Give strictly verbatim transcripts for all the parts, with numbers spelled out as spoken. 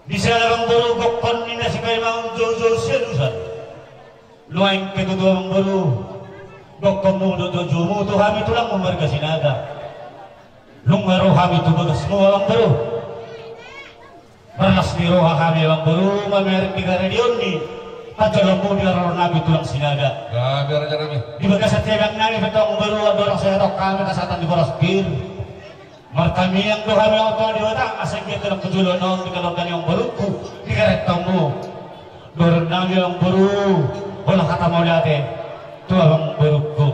Di sada, Amangboru, gokhon ni na sipaimaon joujou sialusan. Nuaeng pe tutu, Amangboru, gokhonmu dohot joujomu tu hami tulangmu marga Sinaga. Nunga ro hami tu bagasmu, Amangboru. Marlas ni roha hami, Amangboru, mamereng di haradeon ni panjaloonmu di haroro nami tulang Sinaga. Gabe, raja nami. Di bagasan sialusan nami pe, Amangboru, andorang so dihatahon hami hasahatan ni boras pir, martamiang do hami tu Amanta Debata asa anggiat na hujolo on di halongan ni amangborungku di karetonmu. Dohonon nami, Amangboru, holan hata mauliate tu amangborungku.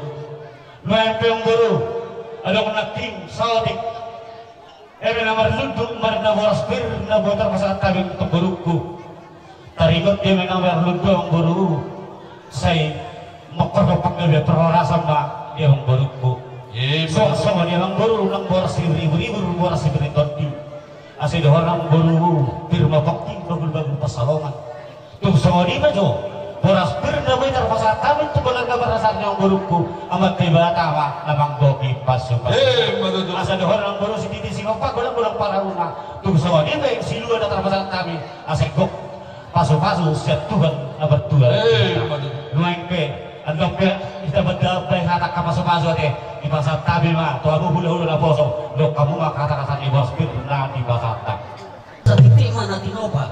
Nuaeng pe, Amangboru, adong nangkin saotik eme na marlundu, marna boras pir na boi tarpasahat hami tu amangborungku. Taringot di eme na marlundu, Amangboru, sai mangkorhon panggabean parhorasan ma di amangborungku. Songon i, Amangboru, nang boras siribur-ibur, boras sipir ni tondi. Asa dohonon, Amangboru, pir ma pongki, bagul-bagul pansalongan. Tung songon i ma jo boras pir na boi tarpasahat hami tu keluarga parhorasan ni amangborungku, Amanta Debata ma na manggohi pasupasu. Asa dohonon, Amangboru, sititi sihompa, golang-golang pangarahutna. Tung songon i ma silua na tarpasahat hami, asa gok pasupasu sian Tuhan na martua. Nuaeng pe, andorang pe hita berdambai hata angka pasupasu ate, dipasahat hami ma tu hamu hulahula naposo, dohot hamu ma angka hasahatan ni boras pir na dipasahat hami. Satitik ma na tinopa,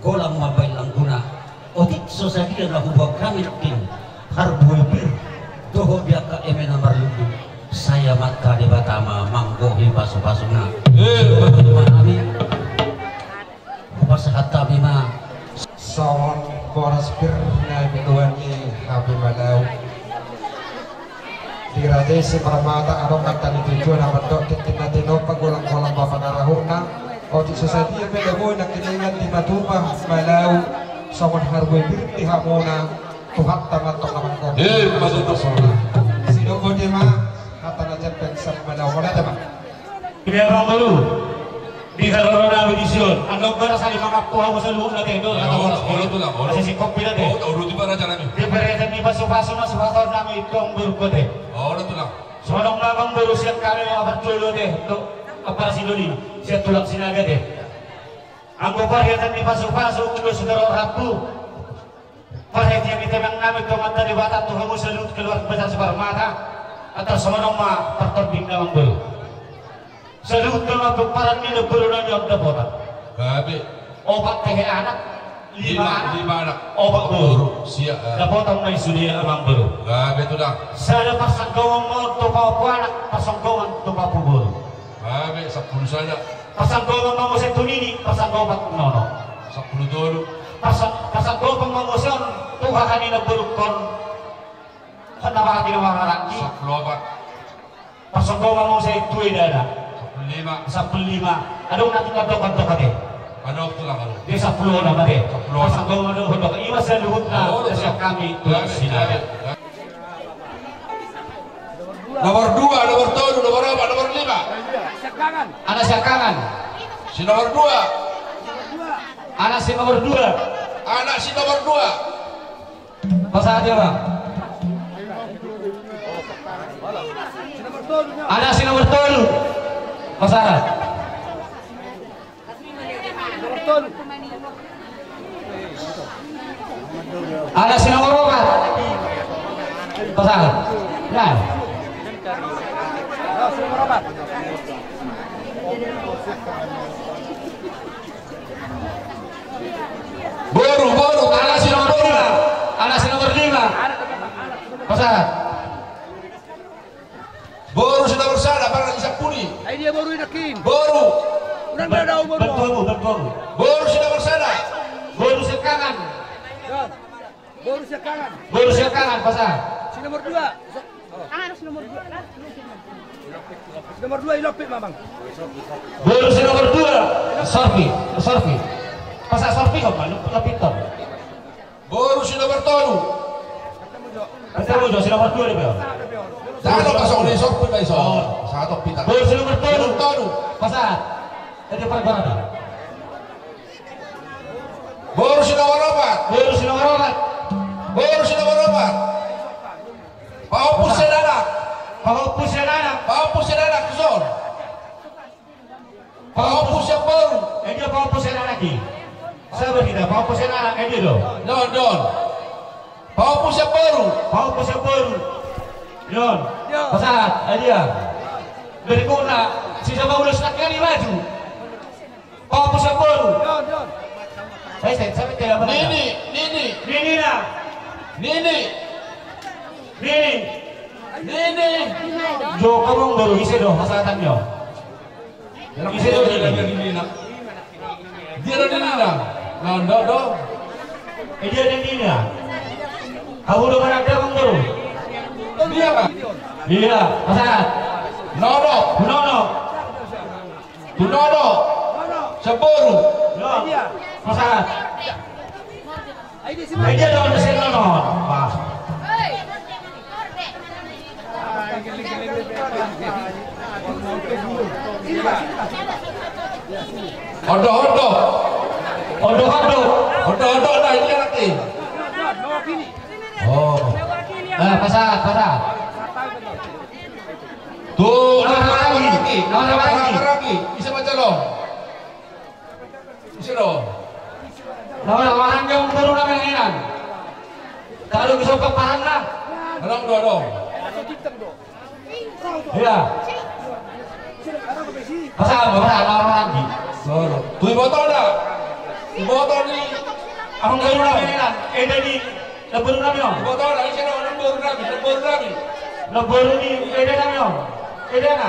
golang ma baen langguna. Otik so sadia na huboan hami nangkin harbue pir dohot di angka eme na marlundu, sai Amanta Debata ma manggohi pasupasuna. Hupasahat hami ma songon boras pir na niluluan ni hami Malau. Dirajai Simarmata adong hata ni tujuan, na mandok tintin na tinopa, golang-golang ma pangarahutna. Otik so sadia pe na boi nangkiningan, dimatua ma Malau songon harbue pir di hamuna. Tuhanta ma antong na manggohi. Sidok boti ma hata na jempek sian Malau, mauliate ma. Di Amangboru, di haroro nami di son, andorang boras sali mangampu hamu saluhutna ate, do hata boras. Olo tulang, olo. Asa singkop pina ate. Olo tulang, raja nami. Di parhitean ni pasupasu ma supasahaton nami tu amangborungku ate. Olo tulang. Songon on ma, Amangboru, sian hami ma parjolo ate, tu ampara sidoli sian tulang Sinaga ate. Anggo parhitean ni pasupasu, ulos sitorop rambu. Parhitean ni tangiang nami tu Amanta Debata tu hamu saluhut keluarga besar Simarmata, antar songon on ma partonding nami, Amangboru. Saluhut ma pomparan ni namboru nami on dapotan. Gabe. Opat tehe anak, lima anak, opat boru. Dapotan ma i sude, Amangboru. Gabe tulang. Sada parsanggoman ma on tu paopu anak, parsanggoman tu paopu boru. Gabe, sampulu sada. Parsanggoman ma muse tu nini, parsanggoman nono. Sampulu tolu. Parsa-, parsanggoman ma muse on tu haha ni namborungkon. Hona ma hati na mangaranggi. Sampulu opat. Parsanggoman ma muse tu edana. Sampulu lima. Sampulu lima. Adong na tinggal dokan-dokan ate. Adong tulang, adong. Di sampulu onom ate. Sampulu onom. Parsanggoman ma dohot dokan. Ima saluhutna sian hami tulang Sinaga. Nomor dua, nomor tolu, nomor opat, nomor lima. Anak siangkangan. Si nomor dua. Anak si nomor dua. Anak si nomor dua. Pasahat ia, Bang. Anak si nomor tolu. Pasahat. Anak si nomor opat. Pasahat. Nah. Boru, boru, anak si nomor lima. Anak si nomor lima. Pasahat. Boru si nomor sada, barang isapuli. Ai dia boru i nangkin. Boru. Unang dada boru. Bantu hamu, bantu hamu. Boru si nomor sada. Boru siangkangan. Boru siangkangan. Boru siangkangan, pasahat. Si nomor dua. Nomor dua, ilompit, Mamang. Boru si nomor dua. Sorpi, sorpi. Pasahat sorpi kau, Bang. Ilompit, ilompit kau. Boru si nomor tolu. Ketemu jo, si nomor dua dia, Bang. Jangan lupa soal ini, sorpi, Bang, soal. Satu pita. Boru si nomor tolu. Nomor tolu. Pasahat. Tadi apa gua ada? Boru si nomor opat. Boru si nomor opat. Boru si nomor opat. Paopu sian anak. Paopu sian anak. Paopu sian anak, tuson. Paopu sian boru. Eh, dia paopu sian anak i. Sabar hita, pahompu sian anak, edi do. Don, don. Pahompu sian boru. Pahompu sian boru. Don. Pasahat, edi. Berikutna, si Jama Ulos, nak kali maju. Pahompu sian boru. Don, don. Nini, nini. Nini na. Nini. Nini. Nini. Jo, amang boru, ise do hasahatan ni on? Ise do nini? Dia do nini na. Na, ndo, do. Eh, dia do nini na. Hamu do manang dia, amang boru? Dia, Pak. Iya, pasahat. Nono. Nono. Tu nono. Sian boru. Yo. Pasahat. Ai dia do, sian nono. Wah. Ondo, ondo. Ondo, ondo. Ondo, ondo, na, ini lagi. Oh. Eh, pasahat, pasahat. Tu, na, na, lagi. Na, na, lagi. Bisa baca lo. Ise do? Lawan, lawan, dia boru nami na. Taruh di sopak parangna. Adong do, adong. Iya. Pasahat, pasahat, lawan, lawan. Soro. Tu iboto da. Iboto ni. Amang boru nami na. Eda ni. Namboru nami on. Iboto da, ise do namboru nami, namboru nami. Namboru ni eda nami on. Eda na.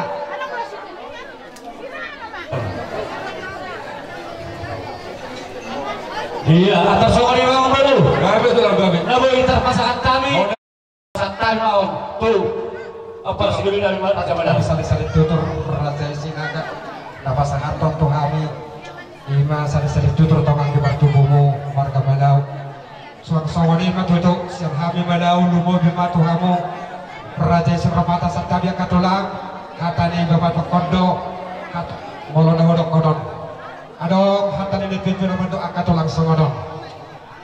Iya, atas soal lima baru. Gabe tu lah, gabe. Na boi tarpasahat hami. Pasahat hami on. Tu. Apa sih dari mata jamaah? Sari-sari tutur Raja i Sinaga. Na pasahathon tu hami. Ima sari-sari tutur tongan di partubumu marga Malau. Suang songon i ma tutu, sian hami Malau lumobi ma tu hamu, Raja i Simarmata Santabi angka tulang, hata ni Bapak Tokondo, hat-, molo na hudokkon on. Adong hata ni na tutu na mandok angka tulang songon on.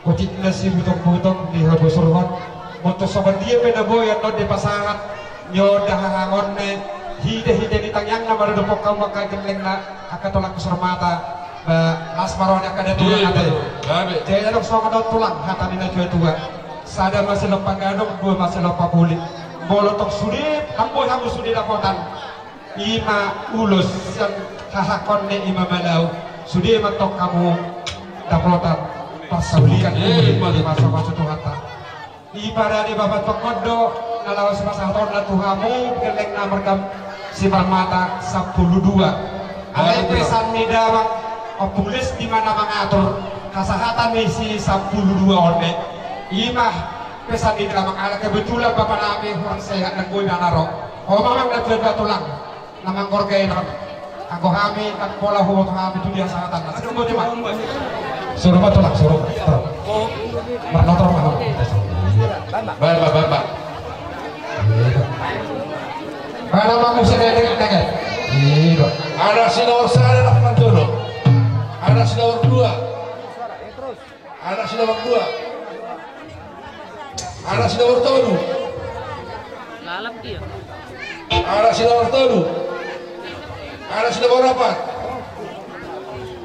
Otik na sibutong-butong di habosurhon, montok soban dia pe na boi annon dipasahat, nyoda hahangon ni, hita-hita ni tangiang na maradophon hamu angka gelleng na, angka tulang Simarmata, ba, las ma roha ni angka datuan. Iya, ate. Betul. Gabe. Jadi adong songon on tulang, hata ni na tua-tua. Sada ma silompa gadong, dua ma silompa puli. Molo tong sude, tong boi hamu sude dapotan. Ima ulos sian hahangon ni ima Malau. Sude ma tong hamu dapotan. Pasabulikan. Iya, uli, betul. Di masa-masa Tuhanta. Iparade Bapak Tokondo, na laos pasahatonna tu hamu, gelleng na marga Simarmata sampulu dua. Alai pesan ni damang, Ompung Lesti ma na mangatur, hasahatan ni si sampulu dua on be. Ima pesan ni damang, ala kebetulan bapa nami hurang sehat, ndang boi na ro. O mamang na tua-tua tulang. Na manggorgei na. Anggo hami, ndang pola huboto hami tu dia sahatan. Suru ma tulang, suru. Marnotor ma hamu. Baen ma, baen ma. Mana ma musim ini, ini. Anak si nomor sada, anak manjono. Anak si nomor dua. Anak si nomor dua. Anak si nomor tolu. Lalap dia. Anak si nomor tolu. Anak si nomor opat.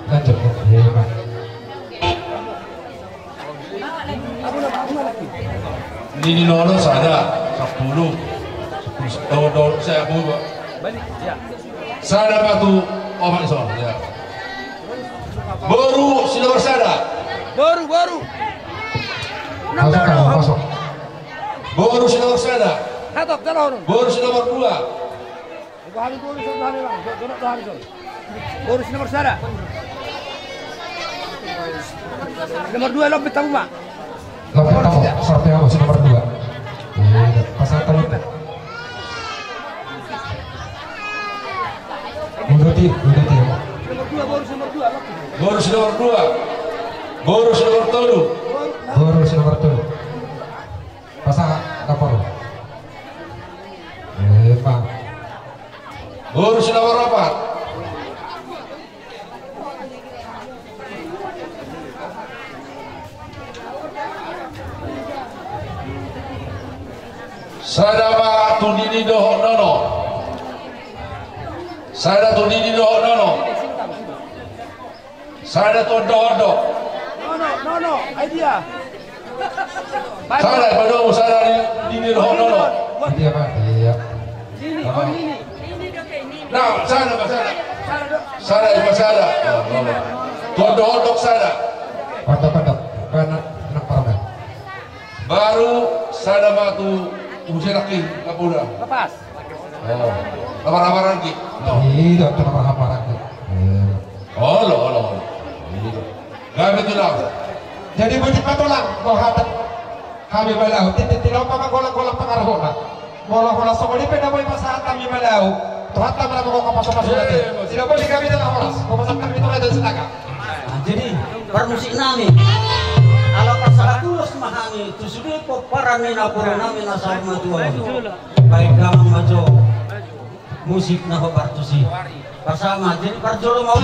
Lanjut, ya, Pak. Nini nono sada, sampulu. Sampulu, sampulu, sampulu. Sada ma tu omak ison, ya. Boru si nomor sada. Boru, boru. Masuk, Kang, masuk. Boru si nomor sada. Boru si nomor dua. Boru si nomor sada. Nomor dua, lompit hamu ma. Lompit hamu, sampe hamu si nomor dua. Iya, pasahat hamu. Uduti, uduti. Boru si nomor dua. Boru si nomor tolu. Boru si nomor tolu. Pasahat, dapur. Iya, Pak. Boru si nomor opat. Sada ma tu nini dohot nono. Sada tu nini dohot nono. Sada tu ondo-ondo. No, no, no, idea. Sada, padomu sada di, di, di, no, no, no. Idea, Pak. Iya. Nini, oh, Nini. Nah, sada, Pak, sada. Sada, Pak, sada. Oh, no, no. Tondok, tondok sada. Mantap, mantap. Kan, nak, parah. Baru sada ma tu, tu si Raki, Kapolda. Lepas. Oh, labar-labaran ki. Oh. Iya, tu labar-labaran ki. Iya. Olo, olo, olo. Iya. Gabe tulang. Jadi, bujur ma tulang, boha hata hami Malau, titik titik lompa ma golak-golak pangarahutna. Bola-bola songon i pe na boi pasahat hami Malau. Tuhan ta mana mangkok pasu-pasu. Iya, iya, iya. Tidak boleh kami dalam horas. Kau pasang kami itu Raja Sinaga. Nah, jadi, parmusik nami. Ala pasahat ulos ma hami, tu sude pomparan ni naposo nami na saur matua. Baik, damang ma jo. Musik na hombar tusi. Pasahat ma, jadi parjolo ma.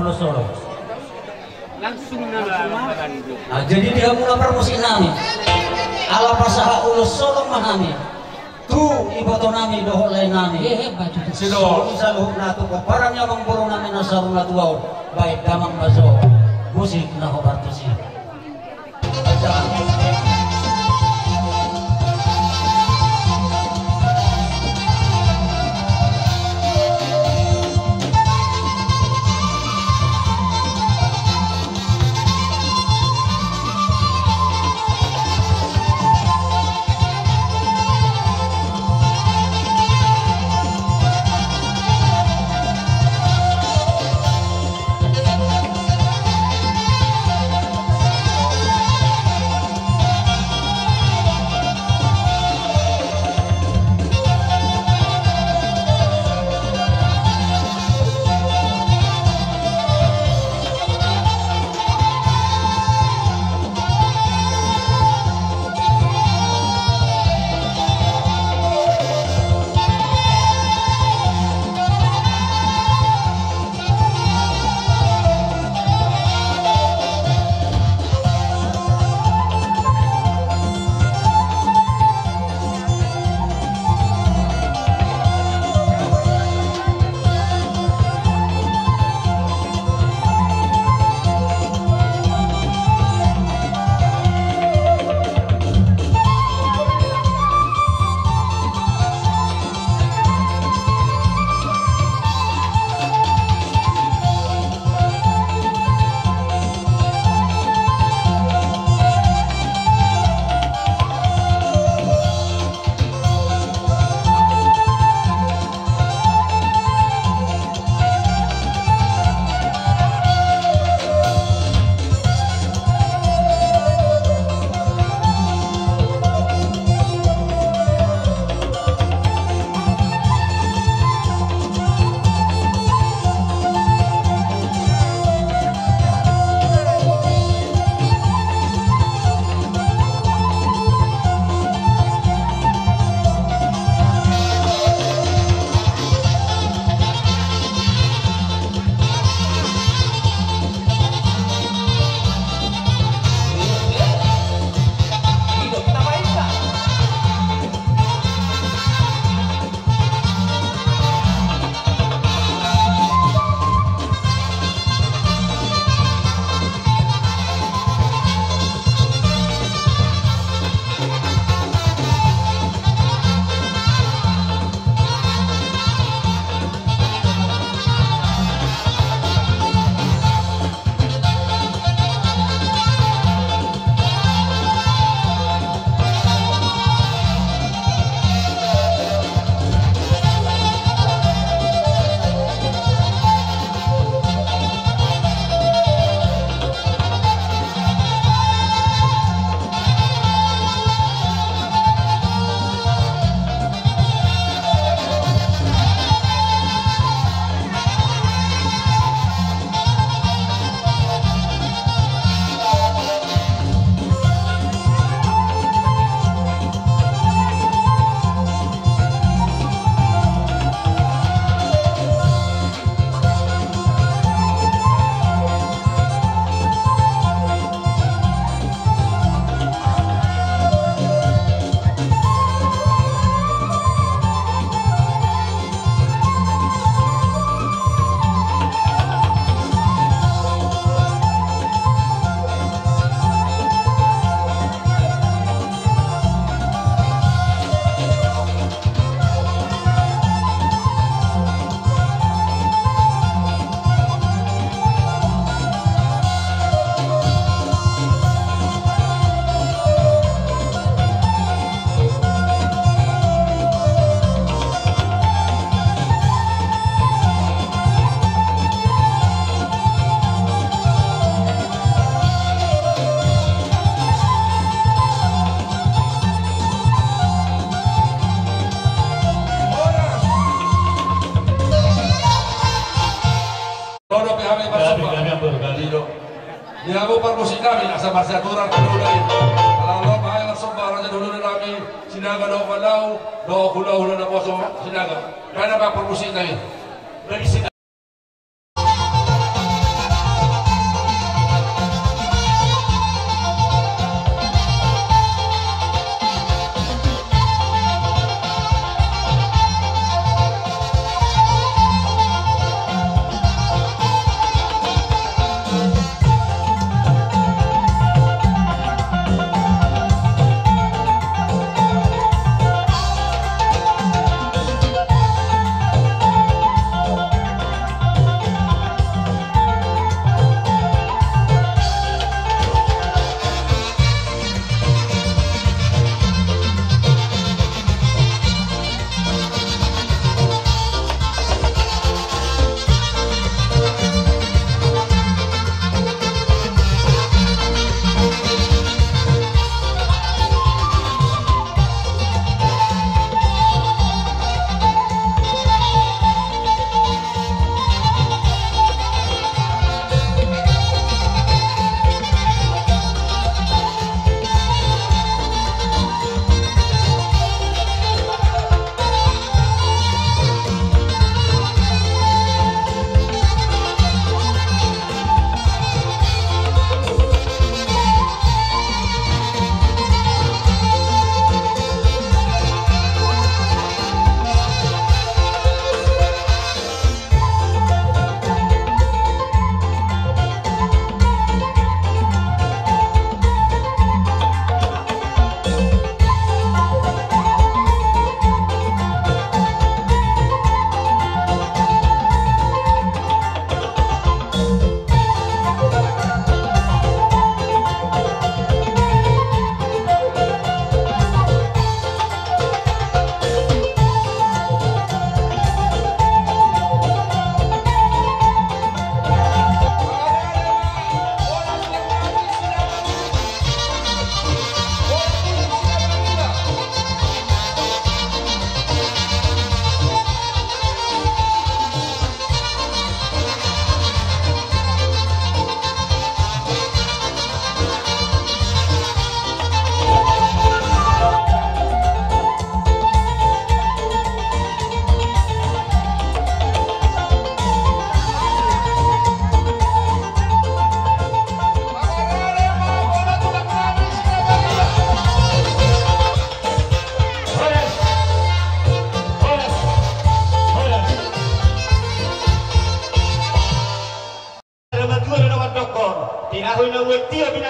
Solong. Langsung nama. Ah, jadi di hamuna parmusik nami, ala pasahat ulos solong ma hami tu iboto nami dohot lae nami. Iya, iya, baca. Sido. Saluhutna tu pomparan ni amangboru nami na saur matua on, baen damang ma jo musik na hombar tusi. Di hamu parmusik nami, asa marsiaturan hamu do i. Ala olo ma hami marsomba raja dohot dohonon nami Sinaga dohot Palau dohot hulahula naposo Sinaga. Baen ma parmusik nami.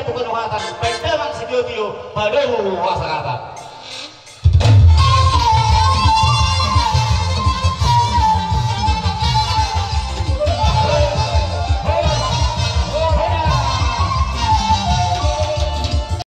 Pandohan, pandohan sitiotio, padomu hasangapon.